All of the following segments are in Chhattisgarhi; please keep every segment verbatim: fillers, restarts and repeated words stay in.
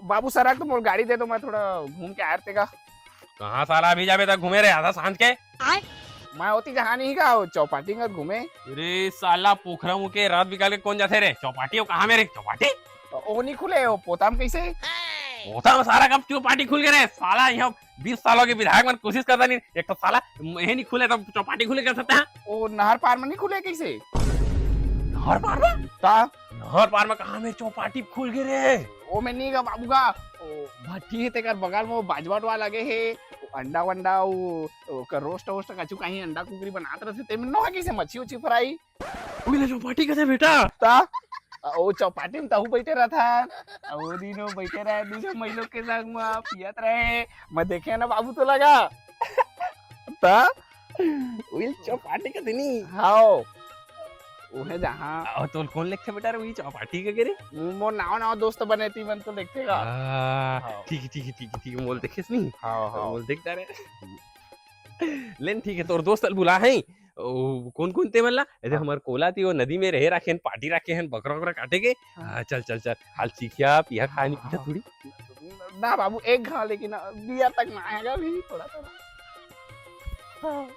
बाबू सरक तो मोर गाड़ी दे दो, मैं थोड़ा घूम के आयर तेगा। कहाँ साला अभी जाबे तक घूमे रे आधा सांझ के? मैं होती जहाँ नहीं का चौपाटी में घूमे। अरे साला पोखरा मुके रात बिकाल के कौन जाथे रे चौपाटी? वो कहाँ में रे चौपाटी? ओ नहीं खुले, वो पोता में कैसे? पोता में सारा कब चौपाटी खुल गए रे साला? यहाँ बीस सालों के विधायक मन कोशिश करता नहीं, एक तो साला ये नहीं खुले तो चौपाटी खुले कर सकते हैं? ओ नहर पार में नहीं खुले कैसे? नहर पार में? ता? नहर पार में कहाँ में चौपाटी खुल गए रे? ओ में नहीं गा बाबू गा, ओ भट्टी हे तेकर बगल में वो बाजवा डवा लगे हे, वो अंडा वंडा वो ओकर रोस्ट वोस्ट कछु कहीं अंडा कुकरी बनात रहथे, तेमे नोहा कैसे मच्छी उच्छी फ्राई? उइला चौपाटी कथे बेटा। ता? ओ चौपाटी में तहू बैठे रहथन। ओ दिन वो बैठे रहे, दूसरे मई लोग के संग में पियत रहे। मैं देखे ना बाबू तो लगा। ता? उइल चौपाटी कथे नी। हाओ। उहे जहाँ। और तोल कौन लिखथे बेटा रे, उही चौपाटी के रे? मोर नाव नाव दोस्त बने ती मन तो लिखथे का। आ, हाओ। ठीक है, ठीक है, ठीक है, ठीक है, मोल देखेस नहीं? हाओ, हाओ। मोल देखता रहे। लेन ठीक है, तोर दोस्त ल बुला है। ओ, कौन कौन ते मन ला? अरे हाँ। हमर कोला ती वो नदी में रहे राखे हन, पार्टी राखे हन, बकरा वकरा काटे के। हाँ। हाँ, चल, चल, चल। हाल सीखिया, पिया, खानी, पीछा हाँ। थोड़ी। ना बाबू, एक घा लेकिन बियर तक ना आएगा अभी, थोड़ा, थोड़ा। हाँ।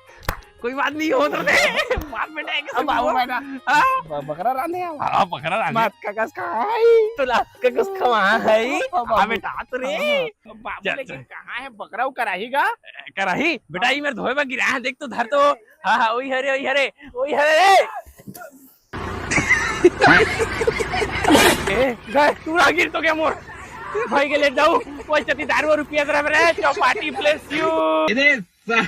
कोई बात नहीं हो रे। बाप बेटा एक अब बाबू मैं ना हाँ। ब-, बकरा रांधे आओ। हाँ, बकरा रांधे। मात का कस कहाँ है? तो लात का कस कहाँ है? ओ बाबू। हाँ बेटा, तो रे। हाँ। बाबू चल, लेकिन चल। कहाँ है बकरा वो कराही का? कराही? बेटा, ये मेरे धोए में गिरा है, देख तो धर तो। हाँ, हाँ, वही हरे, वही हरे, वही हरे रे। ए, गए, तू राहगीर तो क्या मोर? भाई के ले जाऊ, कोई चती दारू और रुपया जरा मेरे, चौपाटी bless you। इधर सा-